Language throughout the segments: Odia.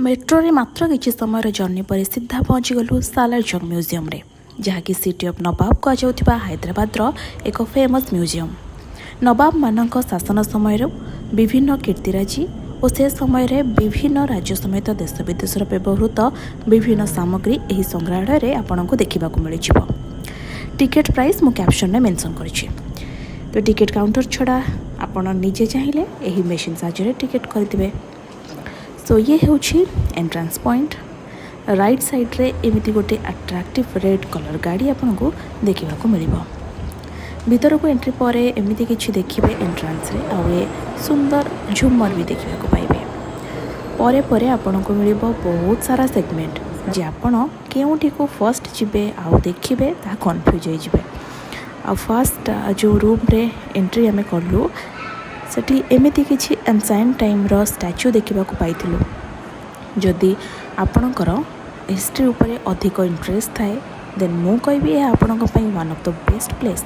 ମେଟ୍ରୋରେ ମାତ୍ର କିଛି ସମୟର ଜର୍ଣ୍ଣି ପରେ ସିଧା ପହଞ୍ଚିଗଲୁ ସାଲାର ଜଙ୍ଗ ମ୍ୟୁଜିୟମରେ, ଯାହାକି ସିଟି ଅଫ୍ ନବାବ କୁହାଯାଉଥିବା ହାଇଦ୍ରାବାଦର ଏକ ଫେମସ୍ ମ୍ୟୁଜିୟମ୍। ନବାବମାନଙ୍କ ଶାସନ ସମୟରୁ ବିଭିନ୍ନ କୀର୍ତ୍ତିରାଜି ଓ ସେ ସମୟରେ ବିଭିନ୍ନ ରାଜ୍ୟ ସମେତ ଦେଶ ବିଦେଶର ବ୍ୟବହୃତ ବିଭିନ୍ନ ସାମଗ୍ରୀ ଏହି ସଂଗ୍ରହାଳୟରେ ଆପଣଙ୍କୁ ଦେଖିବାକୁ ମିଳିଯିବ। ଟିକେଟ୍ ପ୍ରାଇସ୍ ମୁଁ କ୍ୟାପସନ୍ରେ ମେନସନ୍ କରିଛି। ତ ଟିକେଟ୍ କାଉଣ୍ଟର ଛଡ଼ା ଆପଣ ନିଜେ ଚାହିଁଲେ ଏହି ମେସିନ୍ ସାହାଯ୍ୟରେ ଟିକେଟ୍ କରିଦେବେ। ସୋ ଇଏ ହେଉଛି ଏଣ୍ଟ୍ରାନ୍ସ ପଏଣ୍ଟ। ରାଇଟ୍ ସାଇଡ଼୍ରେ ଏମିତି ଗୋଟେ ଆଟ୍ରାକ୍ଟିଭ୍ ରେଡ୍ କଲର୍ ଗାଡ଼ି ଆପଣଙ୍କୁ ଦେଖିବାକୁ ମିଳିବ। ଭିତରକୁ ଏଣ୍ଟ୍ରି ପରେ ଏମିତି କିଛି ଦେଖିବେ ଏଣ୍ଟ୍ରାନ୍ସରେ ଆଉ ଏ ସୁନ୍ଦର ଝୁମର ବି ଦେଖିବାକୁ ପାଇବେ। ପରେ ପରେ ଆପଣଙ୍କୁ ମିଳିବ ବହୁତ ସାରା ସେଗମେଣ୍ଟ ଯେ ଆପଣ କେଉଁଠିକୁ ଫର୍ଷ୍ଟ ଯିବେ ଆଉ ଦେଖିବେ, ତାହା କନଫ୍ୟୁଜ୍ ହେଇଯିବେ। ଆଉ ଫାର୍ଷ୍ଟ ଯେଉଁ ରୁମ୍ରେ ଏଣ୍ଟ୍ରି ଆମେ କଲୁ, ସେଠି ଏମିତି କିଛି ଏନସାଇଣ୍ଟ ଟାଇମ୍ର ଷ୍ଟାଚ୍ୟୁ ଦେଖିବାକୁ ପାଇଥିଲୁ। ଯଦି ଆପଣଙ୍କର ହିଷ୍ଟ୍ରି ଉପରେ ଅଧିକ ଇଣ୍ଟରେଷ୍ଟ ଥାଏ, ଦେନ୍ ମୁଁ କହିବି ଏହା ଆପଣଙ୍କ ପାଇଁ one of the best place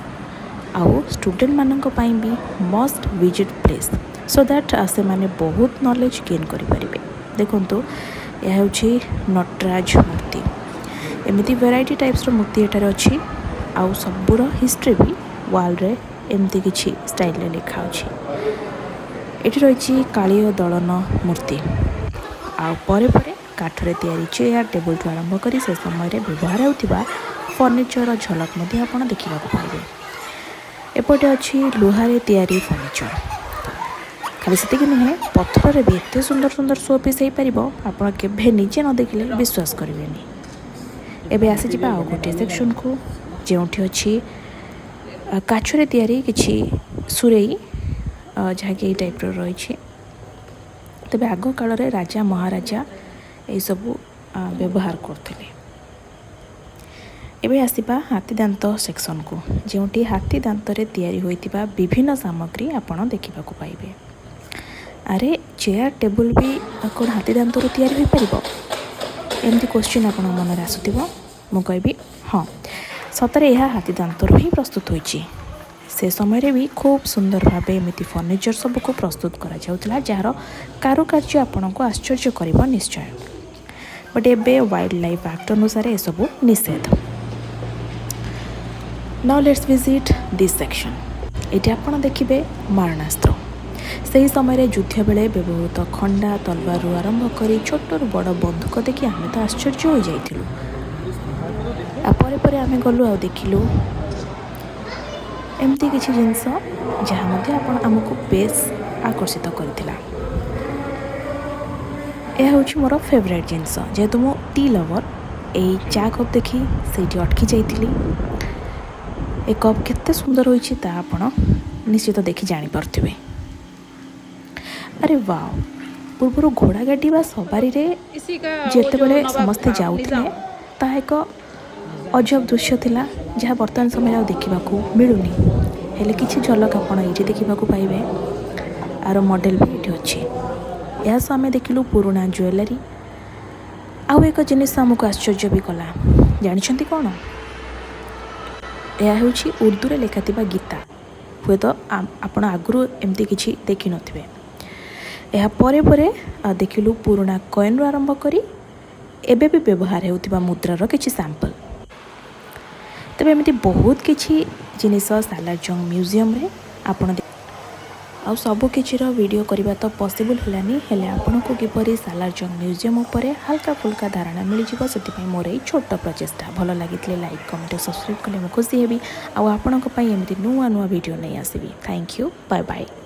ଆଉ ଷ୍ଟୁଡେଣ୍ଟମାନଙ୍କ ପାଇଁ ବି must visit place, so that ସେମାନେ ବହୁତ ନଲେଜ୍ ଗେନ୍ କରିପାରିବେ। ଦେଖନ୍ତୁ, ଏହା ହେଉଛି ନଟରାଜ ମୂର୍ତ୍ତି। ଏମିତି ଭେରାଇଟି ଟାଇପ୍ସର ମୂର୍ତ୍ତି ଏଠାରେ ଅଛି ଆଉ ସବୁର ହିଷ୍ଟ୍ରି ବି ୱାଲ୍ରେ ଏମିତି କିଛି ଷ୍ଟାଇଲରେ ଲେଖା ଅଛି। ଏଠି ରହିଛି କାଳିୟ ଦଳନ ମୂର୍ତ୍ତି। ଆଉ ପରେ ପରେ କାଠରେ ତିଆରି ଚେୟାର, ଟେବୁଲଠୁ ଆରମ୍ଭ କରି ସେ ସମୟରେ ବ୍ୟବହାର ହେଉଥିବା ଫର୍ଣ୍ଣିଚରର ଝଲକ ମଧ୍ୟ ଆପଣ ଦେଖିବାକୁ ପାଇବେ। ଏପଟେ ଅଛି ଲୁହାରେ ତିଆରି ଫର୍ଣ୍ଣିଚର। ଖାଲି ସେତିକି ନୁହେଁ, ପଥରରେ ବି ଏତେ ସୁନ୍ଦର ସୁନ୍ଦର ଶୋ ପିସ୍ ହେଇପାରିବ, ଆପଣ କେବେ ନିଜେ ନ ଦେଖିଲେ ବିଶ୍ୱାସ କରିବେନି। ଏବେ ଆସିଯିବା ଆଉ ଗୋଟିଏ ସେକ୍ସନକୁ, ଯେଉଁଠି ଅଛି କାଚରେ ତିଆରି କିଛି ସୁରେଇ, ଯାହାକି ଏଇ ଟାଇପ୍ର ରହିଛି। ତେବେ ଆଗ କାଳରେ ରାଜା ମହାରାଜା ଏଇସବୁ ବ୍ୟବହାର କରୁଥିଲେ। ଏବେ ଆସିବା ହାତୀ ଦାନ୍ତ ସେକ୍ସନକୁ, ଯେଉଁଠି ହାତୀ ଦାନ୍ତରେ ତିଆରି ହୋଇଥିବା ବିଭିନ୍ନ ସାମଗ୍ରୀ ଆପଣ ଦେଖିବାକୁ ପାଇବେ। ଆରେ, ଚେୟାର ଟେବୁଲ ବି କ'ଣ ହାତୀ ଦାନ୍ତରୁ ତିଆରି ହୋଇପାରିବ? ଏମିତି କୋଶ୍ଚିନ୍ ଆପଣଙ୍କ ମନରେ ଆସୁଥିବ। ମୁଁ କହିବି ହଁ, ସତରେ ଏହା ହାତୀ ଦାନ୍ତରୁ ହିଁ ପ୍ରସ୍ତୁତ ହୋଇଛି। ସେ ସମୟରେ ବି ଖୁବ୍ ସୁନ୍ଦର ଭାବେ ଏମିତି ଫର୍ଣ୍ଣିଚର ସବୁକୁ ପ୍ରସ୍ତୁତ କରାଯାଉଥିଲା, ଯାହାର କାରୁକାର୍ଯ୍ୟ ଆପଣଙ୍କୁ ଆଶ୍ଚର୍ଯ୍ୟ କରିବ ନିଶ୍ଚୟ। ବଟ୍ ଏବେ ୱାଇଲ୍ଡ ଲାଇଫ୍ ଆକ୍ଟ ଅନୁସାରେ ଏସବୁ ନିଷେଧ। Now let's visit this section. ଏଠି ଆପଣ ଦେଖିବେ ମାରଣାସ୍ତ୍ର। ସେହି ସମୟରେ ଯୁଦ୍ଧ ବେଳେ ବ୍ୟବହୃତ ଖଣ୍ଡା, ତଲବାରରୁ ଆରମ୍ଭ କରି ଛୋଟରୁ ବଡ଼ ବନ୍ଧୁକ ଦେଖି ଆମେ ତ ଆଶ୍ଚର୍ଯ୍ୟ ହୋଇଯାଇଥିଲୁ। ଆଉ ପରେ ପରେ ଆମେ ଗଲୁ ଆଉ ଦେଖିଲୁ ଏମିତି କିଛି ଜିନିଷ, ଯାହା ମଧ୍ୟ ଆପଣ ଆମକୁ ବେଶ ଆକର୍ଷିତ କରିଥିଲା। ଏହା ହେଉଛି ମୋର ଫେଭରାଇଟ୍ ଜିନିଷ। ଯେହେତୁ ମୁଁ ଟି ଲଭର୍, ଏଇ ଚା କପ୍ ଦେଖି ସେଇଠି ଅଟକି ଯାଇଥିଲି। ଏ କପ୍ କେତେ ସୁନ୍ଦର ହୋଇଛି, ତାହା ଆପଣ ନିଶ୍ଚିତ ଦେଖି ଜାଣିପାରୁଥିବେ। ଆରେ ୱାଓ! ପୂର୍ବରୁ ଘୋଡ଼ା ଗାଡ଼ି ବା ସବାରିରେ ଯେତେବେଳେ ସମସ୍ତେ ଯାଉଥିଲେ, ତାହା ଏକ ଅଜବ ଦୃଶ୍ୟ ଥିଲା, ଯାହା ବର୍ତ୍ତମାନ ସମୟରେ ଆଉ ଦେଖିବାକୁ ମିଳୁନି। ହେଲେ କିଛି ଝଲକ ଆପଣ ଏଇଠି ଦେଖିବାକୁ ପାଇବେ। ଆର ମଡ଼େଲ ବି ଏଇଠି ଅଛି। ଏହା ସହ ଆମେ ଦେଖିଲୁ ପୁରୁଣା ଜୁଏଲାରୀ। ଆଉ ଏକ ଜିନିଷ ଆମକୁ ଆଶ୍ଚର୍ଯ୍ୟ ବି କଲା। ଜାଣିଛନ୍ତି କ'ଣ? ଏହା ହେଉଛି ଉର୍ଦ୍ଦୁରେ ଲେଖାଥିବା ଗୀତା। ହୁଏତ ଆପଣ ଆଗରୁ ଏମିତି କିଛି ଦେଖିନଥିବେ। ଏହା ପରେ ପରେ ଦେଖିଲୁ ପୁରୁଣା କଏନ୍ରୁ ଆରମ୍ଭ କରି ଏବେ ବି ବ୍ୟବହାର ହେଉଥିବା ମୁଦ୍ରାର କିଛି ସାମ୍ପଲ୍। ତେବେ ଏମିତି ବହୁତ କିଛି ଜିନିଷ ସାଲାର ଜଙ୍ଗ ମ୍ୟୁଜିୟମରେ ଆପଣ ଆଉ ସବୁ କିଛିର ଭିଡ଼ିଓ କରିବା ତ ପସିବୁଲ୍ ହେଲାନି, ହେଲେ ଆପଣଙ୍କୁ କିପରି ସାଲାର ଜଙ୍ଗ ମ୍ୟୁଜିୟମ୍ ଉପରେ ହାଲକା ଫୁଲକା ଧାରଣା ମିଳିଯିବ, ସେଥିପାଇଁ ମୋର ଏଇ ଛୋଟ ପ୍ରଚେଷ୍ଟା। ଭଲ ଲାଗିଥିଲେ ଲାଇକ୍, କମେଣ୍ଟ ଓ ସବସ୍କ୍ରାଇବ୍ କଲେ ମୁଁ ଖୁସି ହେବି ଆଉ ଆପଣଙ୍କ ପାଇଁ ଏମିତି ନୂଆ ନୂଆ ଭିଡ଼ିଓ ନେଇ ଆସିବି। Thank you, bye bye.